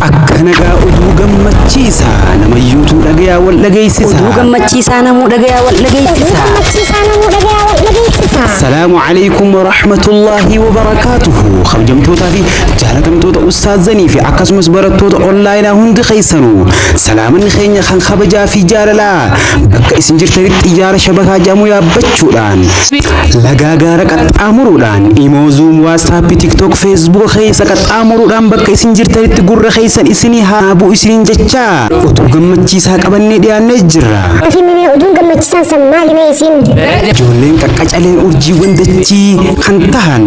Akka nagaa oduu gammachiisa namayyuutuu dhagayaa wal dhageessisa. Oduu gammachiisaa namuu dhagayaa wal Oduu dhageessisa. gammachiisaa namuu dhagayaa wal dhageessisa. Assalaamu alaikum wa rahmatullahi wa barakaatuhu. Kabajamtootaa fi jaalatamtoota ustaazanii fi akkasumas barattoota onlaayinaa hundi keessanuu salaamanni keenya kan kabajaa fi jaalalaa bakka isin jirtanitti xiyyaara shabakaa jedhamu yaabbachuudhaan lagaa gaara qaxxaamuruudhaan imoo zuum waatsaappii tiktook feesbuuk keessa qaxxaamuruudhaan bakka isin jirtanitti gurra keessan isinii haa bu'u isiniin jechaa oduu gammachiisaa qabannee dhiyaannee jirra. Ati mimee oduun gammachiisaan san maali mee isin? Ijoolleen qaqqacaleen urjiiwwan dachii kan tahan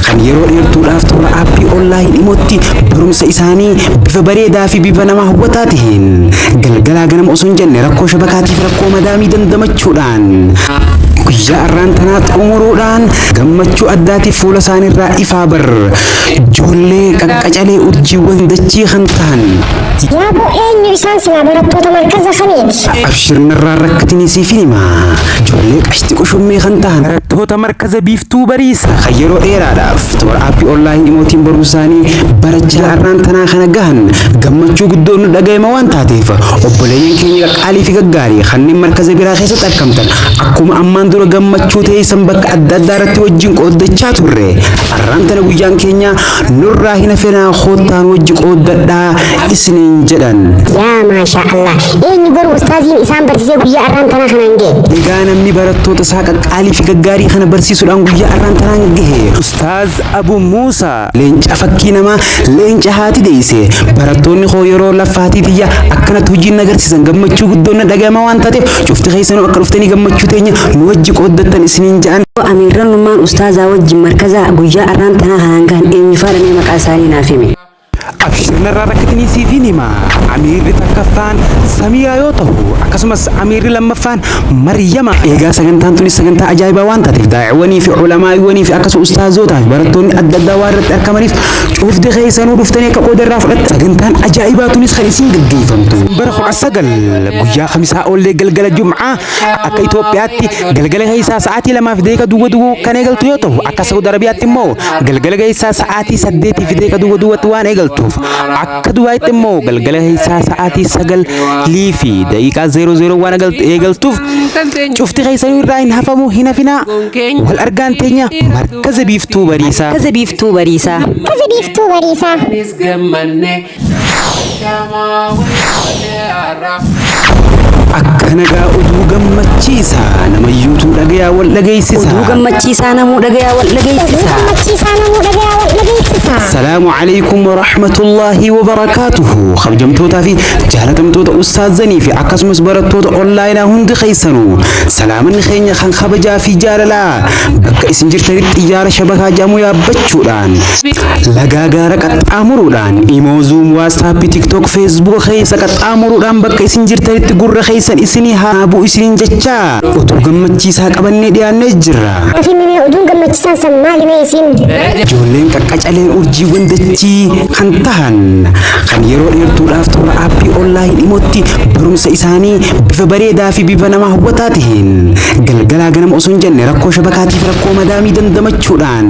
kan yeroo dheertuudhaaf toora aappii onlaayin dhimootti barumsa isaanii bifa bareedaa fi bifa nama hawwataa taheen galgalaa ganama osoo hin jenne rakkoo shabakaatiif rakkoo madaamii dandamachuudhaan guyyaa arraan tanaa xumuruudhaan gammachuu addaatiif fuula isaaniirraa ifaa bar ijoollee qaqqacalee urjiiwwan dachii kan tahan. Yaaboo eenyu isaan silaa barattoota markaza kamiiti? Abshirnarraa rakkatinii siif hima. Ijoollee qashti qushummee kan ta'an barattoota markaza biiftuu bariisa kan yeroo dheeraadhaaf toora aappii onlaayin dhimootiin barumsa isaanii barachaa arraan tanaa kana gahan gammachuu guddoon nu dhaga'ame waan taateef obboleeyyan keenya qaqqaalii fi gaggaarii kanneen markaza biraa keessatti argamtan akkuma ammaan dura gammachuu teessan bakka adda addaa irratti wajjin qooddachaa turre arraan tana guyyaan keenya nurraa hin hafenaa koottaan wajji qooddadhaa isiniin jedhan. Yaa maasha Allah. Eenyu garuu ustaaziin isaan barsiisee guyyaa arraan tanaa kanaan ga'e? Egaa namni barattoota isaa qaqqaalii fi gaggaarii kana barsiisuudhaan guyyaa arraan tanaan gahe Ustaaz Abu Muusaa leenca fakkii namaa leenca haati deeyse barattoonni koo yeroo laffaatii tiyya akkanatti hojiin agarsiisan gammachuu guddoon na dhagahama waan taateef cufti keessanuu akka dhuftanii gammachuu teenya nu wajji qooddattan isiniin ja'an. Amiirrannummaan ustaazaa wajjin markazaa guyyaa arraan tanaa kanaan gahan eenyufaa dhamee maqaa isaanii naaf hime. Abshirnarraa rakkatinii siif hin hima. Amiirri takkaffaan Samiyaa yoo ta'u akkasumas amiirri lammaffaan Maryama. Egaa sagantaan tunis sagantaa ajaa'ibaa waan taateef daa'iwwanii fi ulamaa'iwwanii fi akkasuma ustaazotaa fi barattoonni adda addaa waan irratti argamaniif cufti keessanuu dhuftanii akka qooda irraa fudhattan. Sagantaan ajaa'ibaa tunis kan isin gaggeeffamtu. Bara 19 guyyaa kamisaa oollee galgala Jum'aa akka Itoophiyaatti galgala keessaa sa'aatii 2:00 kan eegaltu yoo ta'u akka Saudi Arabiyaatti immoo galgala keessaa sa'aatii 8:00tti waan eegaltuuf akka Dubaayitti immoo galgala keessaa sa'aatii 9:00 waan eegaltuuf cufti keessanuu irraa hin hafamu hin hafinaa wal argaan teenya markaza biiftuu bariisaa. Markaza biiftuu bariisaa. Markaza biiftuu bariisaa. Akka nagaa oduu gammachiisa namayyuutuu dhagayaa wal dhageessisa. Oduu gammachiisaa namuu dhagayaa wal Oduu dhageessisa. gammachiisaa namuu dhagayaa wal dhageessisa. Assalaamu alaikum wa rahmatullahi wa barakaatuhu. Kabajamtootaa fi jaalatamtoota ustaazanii fi akkasumas barattoota onlaayinaa hundi keessanuu salaamanni keenya kan kabajaa fi jaalalaa bakka isin jirtanitti xiyyaara shabakaa jedhamu yaabbachuudhaan lagaa gaara qaxxaamuruudhaan imoo zuum waatsaappii tiktook feesbuuk keessa qaxxaamuruudhaan bakka isin jirtanitti gurra keessan isinii haa bu'u isiniin jechaa oduu gammachiisaa qabannee dhiyaannee jirra. Ati mimee oduun gammachiisaan san maali mee isin? Ijoolleen qaqqacaleen urjiiwwan dachii kan tahan kan yeroo dheertuudhaaf toora aappii onlaayin dhimootti barumsa isaanii bifa bareedaa fi bifa nama hawwataa taheen galgalaa ganama osoo hin jenne rakkoo shabakaatiif rakkoo madaamii dandamachuudhaan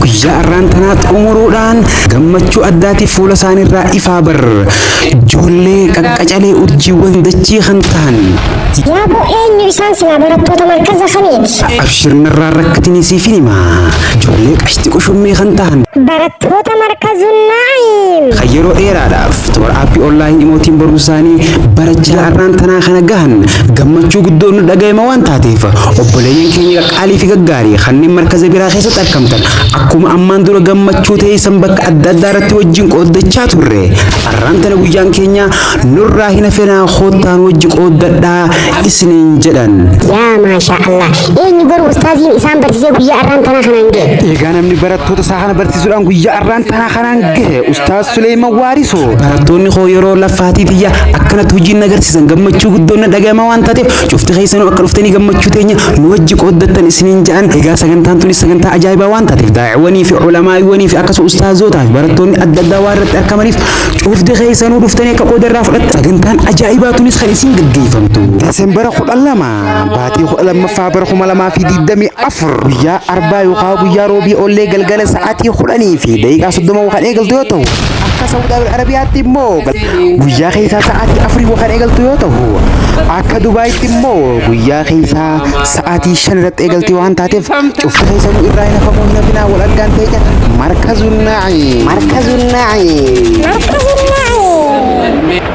guyyaa arraan tanaa xumuruudhaan gammachuu addaatiif fuula isaaniirraa ifaa bar ijoollee qaqqacalee urjiiwwan dachii kan tahan. Yaaboo eenyu isaan silaa barattoota markaza kamiiti? Abshirnarraa rakkatinii siif hin hima. Ijoollee qashti qushummee kan tahan. Barattoota markazuun Na'iim. Kan yeroo dheeraadhaaf toora aappii onlaayin dhimootiin barumsa isaanii barachaa arraan tanaa kana gahan gammachuu guddoon nu dhagahame waan taateef obboleeyyan keenya qaqqaalii fi gaggaarii kanneen markaza biraa keessatti argamtan akkuma ammaan dura gammachuu teessan bakka adda addaa irratti wajjin qooddachaa turre arraan tana guyyaan keenya nurraa hin hafenaa koottaan wajji qooddadhaa isiniin jedhan. Yaa maasha Allah. Eenyu garuu ustaaziin isaan barsiisee guyyaa arraan tanaa kanaan ga'e? Egaa namni barattoota isaa kana barsiisuudhaan guyyaa arraan tanaa kanaan gahe Ustaaz Suleeman Waarisoo. Barattoonni koo yeroo laffaatii tiyya akkanatti hojiin agarsiisan gammachuu guddoon na dhagahama waan taateef cufti keessanuu akka dhuftanii gammachuu teenya nu wajji qooddattan isiniin ja'an. Egaa sagantaan tunis sagantaa ajaa'ibaa waan taateef daa'iwwanii Daa'iwwanii fi ulamaa'iwwanii fi akkasuma ustaazootaa fi barattoonni adda addaa waan irratti argamaniif cufti keessanuu dhuftanii akka qooda irraa fudhattan. Sagantaan ajaa'ibaa tunis kan isin gaggeeffamtu Deesembara 12, baatii 12ffaa, bara 2024, guyyaa Arbaa yookaan guyyaa Roobii ollee galgala sa'aatii 10:30 kan eegaltu yoo ta'u, akka Saawud Arabiyaatti immoo guyyaa keessaa sa'aatii 4 kan eegaltu yoo ta'u, akka Dubaayitti immoo guyyaa keessaa sa'aatii 5 irratti eegalti waan taateef, cufti keessanuu irraa hin hafamuu, hin hafinaa. Wal argaan ta'e Markazuun Naa'i, Markazuun Naa'i, Markazuun Naa'i.